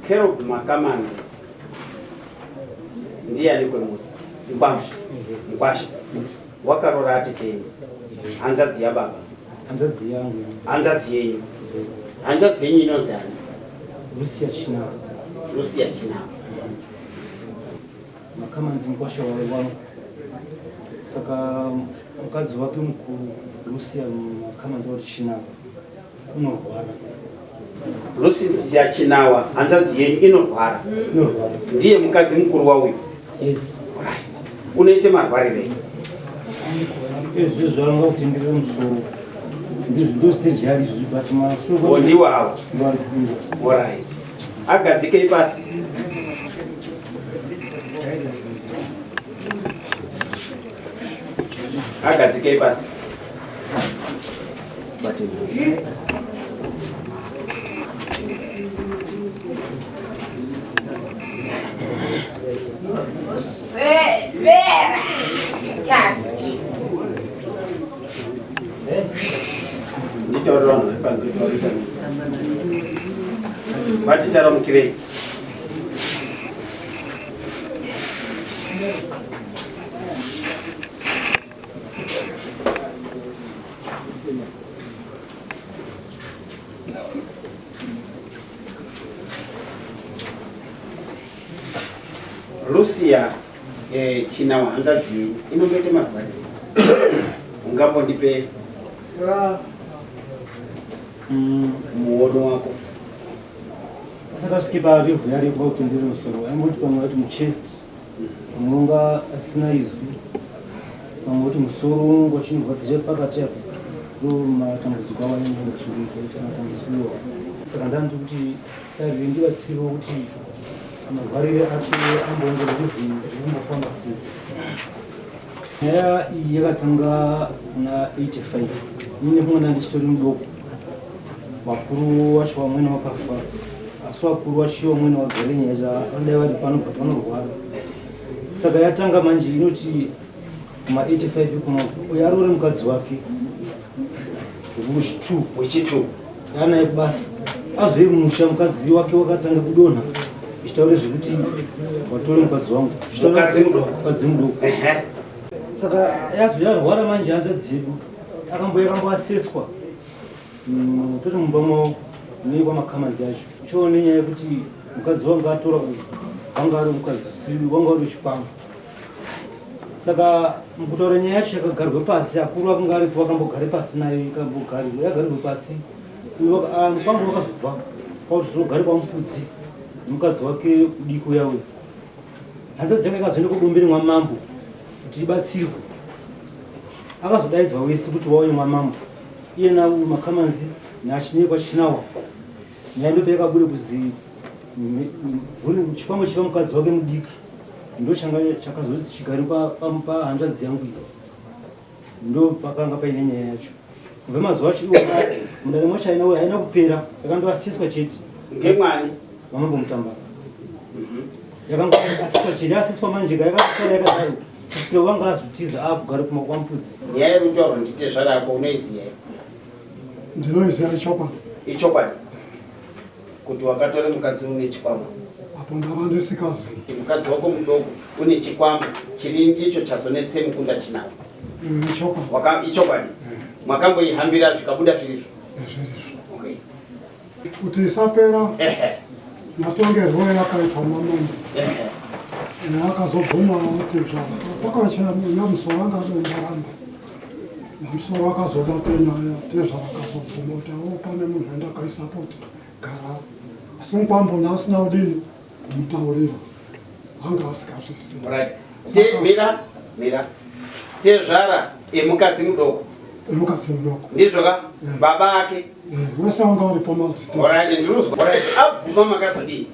Kerob Makamanzi ndiyani kwemuri? Mkwasha. Mkwasha. Wakarora atete yenyu. Hanzvadzi yababa. Hanzvadzi yangu. Hanzvadzi yenyu. Hanzvadzi yenyu inonzi ani? Lucia Chinawa. Lucia Chinawa. Makamanzi mkwasha wangu. Saka mukadzi wake mukuru Lucia Makamanzi wati Chinawa unorwara. Lucia Chinawa hanzvadzi yenyu inorwara. Inorwara. Ndiye mukadzi mukuru wauyu. Yes. Right. Unoite marwarirei? Izvi zvanga kutenderera musoro. Ndizvo ndo stage yari izvi but masoro. Oh, ndiwo awo. Ndiwo ari kupinda. Alright. Agadzikei pasi. Agadzikei pasi. Nditaurira vanhu vari panze kuti vakuita vatitaramukirei. Lucia eh, Chinawa hanzvadzi inomboita marwadzo ungambondipe muono wako Asati asvike parevhu yari yekuva kutendere musoro aingoti pamwe vati muchest pamwe unga asina izwi pamwe kuti musoro unonga uchinirwadzira pakati apo ndo matambudziko avo anenge achingoita matambudziko iwawo saka ndandiri kuti dare rindibatsirewo kuti marwarire acho amboongorwa kuzi zviri kumbofamba sei nyaya iyi yakatanga muna 85 ini nekumwe ndandichitori mudoko vakuru vacho vamwene vakafa asi vakuru vacho vamwene vagare nyaya vanodai vari pano but vanorwara saka yatanga manje inoti kuma 85 kuno uyo aroore mukadzi wake wechi2 wechi2 yaanaye kubasa azoye musha mukadzi wake wakatanga kudonha ichitaure zvekuti watore mukadzi wangu Mukadzi mudoko. mukadzi mudoko Ehe. saka yazo yarwara manje hanzvadzi yedu akambo yakamboaseswa toti mumba mavo nekwa makamanzi acho ichiona nenyaya yekuti mukadzi wangu atora uyu wanga ari mukadzi usiri wanga uri wechikwambo saka mukutaura nyaya yacho yakagarwe pasi akuru akanga aripo vakambogare pasi nayo ikambogarirwa yagarirwe pasi uyu mukwambo wakazobva kwakuti zogare kwamupudzi mukadzi wake mudiki uya uya hanzvadzi yangu yakazoenda kubumbiri mwamambo kuti ibatsirwe akazodaidzwa wese kuti wauye mwamambo iye na makamanzi nachinekwa chinawa nyaya ndopa yakabude kuzi chikwambo chiva mukadzi wake mudiki ndo changa chakazozi chigare pahanzvadzi yangu iyo ndo pakanga paine nyaya yacho kubva mazuva acho iwona mudare mwacho haina haina kupera yakandoasiswa chete ngemwani vamambo mutambara yakangoasiswa chete yaasiswa manje ka yakasara yakadaro kusvikira wanga azotiza akugara kuma kwamupudzi nyaya iri kutaurwa nditezvara yako unoiziva here? Ndinoiziva ichokwadi. Ichokwadi kuti wakatora mukadzi une chikwambo Apo ndava ndisikazivi. Mukadzi wako mudoko une chikwambo chiri icho chazonetse mukunda chinawo. Ichokwadi. Waka ichokwadi. Makamboihambira zvikabuda zvirizvo. Zvirizvo. Okay. Kuti isapera Ehe. matongerwo yakaitwa namambo. Ehe. Akazobvuma kuti zvakachena nyamusoro anga adondaramba. Nyamusoro akazobata nyaya tezvara akazobvuma kuti awo pane munhu wandakaisapo kuti gara. Asi mukwambo asina kudini kumutaurira. Anga asikazvizivi. Right. Te mira mira. Tezvara emukadzi mudoko. Emukadzi mudoko. Ndizvo ka? Baba ake. Wese wanga uripo madzita. Alright, ndinozwa. Alright, abvuma makazodii?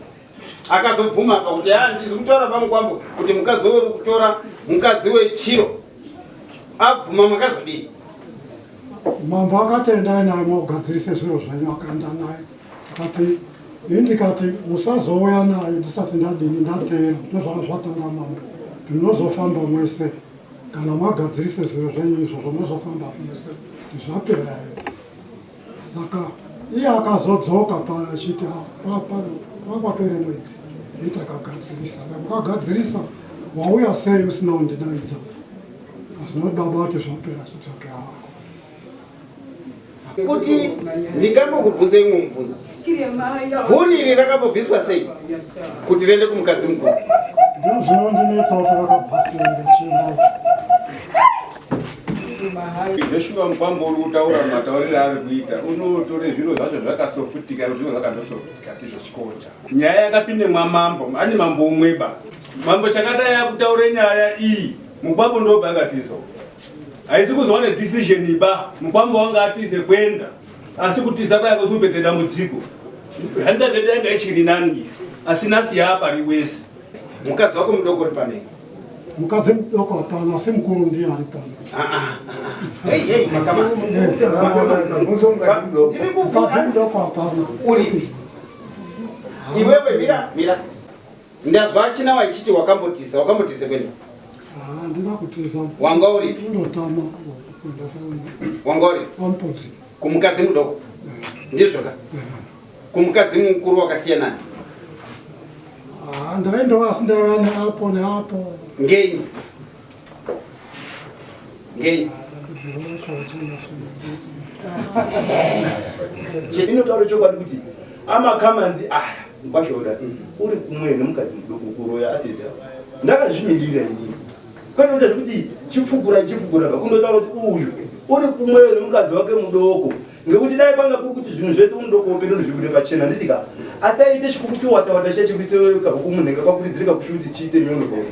Akazobvuma apa kuti ah ndizi kutaura pamukwambo kuti mukadzi uri kutora mukadzi wechiro. Abvuma makazodii? Mambo akati endai naye mogadzirise zviro zvenyu akaenda naye akati ini ndikati musazouya naye ndisati ndadini ndateera ndozvanga zvataura mambo ndinozofamba mwese kana magadzirise zviro zvenyu izvozvo mozofamba mwese zvapera here saka Iye akazodzoka pachiti pakwapere mwedzi itakagadzirisa. Ndakagadzirisa wauya sei usina kundidaidza? Azvinoti baba vati zvapera chidzoke hako. Kuti ndingambokubvunza imwe mubvunzo. Bvuni iri rakambobviswa sei kuti riende kumukadzi mukuru? Ndozvinondinetsa kuti rakabva sei ndechimba. Joshua Mukwambo uri kutaura matauriro aari kuita unotore zviro zvacho zvakasofutika zviro zvakandosofutika sizvo chikocha. Nyaya yakapinde mwamambo ani mambo umweba mambo chakadai akutaure nyaya iyi Mukwambo ndobva akatizo haisi kuzowa nedecision iba Mukwambo wanga atize kwenda asi kutiza kwaya kuzopedza dambudziko handitate yanga ichiri nani asi nasi yaapari wese. Mukadzi wako mudoko uri panei? Mukadzi mudoko hapana asi mukuru ndiye ari pano. Ah, ah, ah. Hey, hey, makamanzi. Mukadzi mudoko hapana. Uripi? Iwewe mira, mira. Ndazwa achina waichiti wakambotiza, wakambotiza kwenda. Handina kutiza. Wanga uripi? Ndotama kuenda Wanga uripi? kwaMupodzi. Kumukadzi mudoko. Ndizvo ka? Kumukadzi mukuru wakasiyana nani? Ah, ndaendawo asi ndaiva neapo neapo. Ngenyi? Ngenyi? Inotaura chokwadi kuti amakamanzi aya mkwashoda uri kumwe nemukadzi mudoko kuroya atete ava. Ndakazvimirira inini. Kwete kuita zvekuti chifukura chifukura kundotaura kuti uyu uri kumwe nemukadzi wake mudoko ngekuti dai kwanga kuri kuti zvinhu zvese unodoko upe ndozvibude pachena handiti ka asi aite chikukuti watawata chiya chekuise kahuku munhenga kwakuridzire kakushu kuti chiite nyono kauri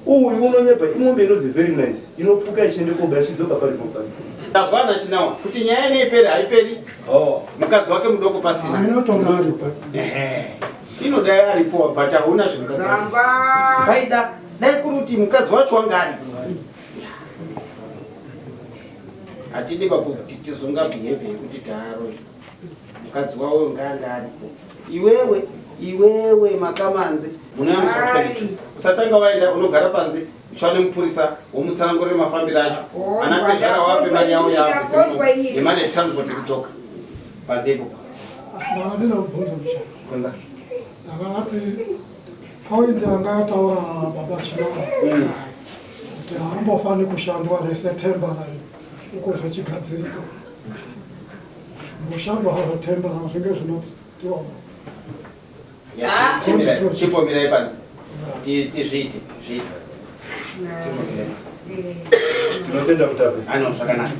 uyu unonyepa imombe inonzi very nice inopuka ichiende koba ichidzoka paripo pari Tazwa nachinawa kuti nyaya ine haiperi oh. mukadzi wake mudoko pasina Inotoda aripo. Ehe. Inodai aripo but hauna zvemukadzi wake. Paida dai kuri kuti mukadzi wacho wanga aripo. Hatidi pakuti tizonga behavior yekuti taroyi. Mukadzi wawo ngaanga aripo. Iwewe iwewe makamanzi munoyambusa 22. Usatanga waenda unogara panze uchiva nemupurisa womutsanangurire mafambiro acho. Ana tezvara wape mari yavo yaabvise yemari yetransport yekudzoka panze ipopo. Asi ndakadina kubvunza muchana. Bvunza. Ndakati point yanga yataura baba Chinawa kuti haambofani kushandwa rese temba rayo uko zvichigadzirika. Mboshandwa hazvo temba rayo zvinge zvinotiwa. Ya, Chipomirai panze. Tizviite, zviite. Chipomirai. Tinotenda mutape. Ano zvakanaka.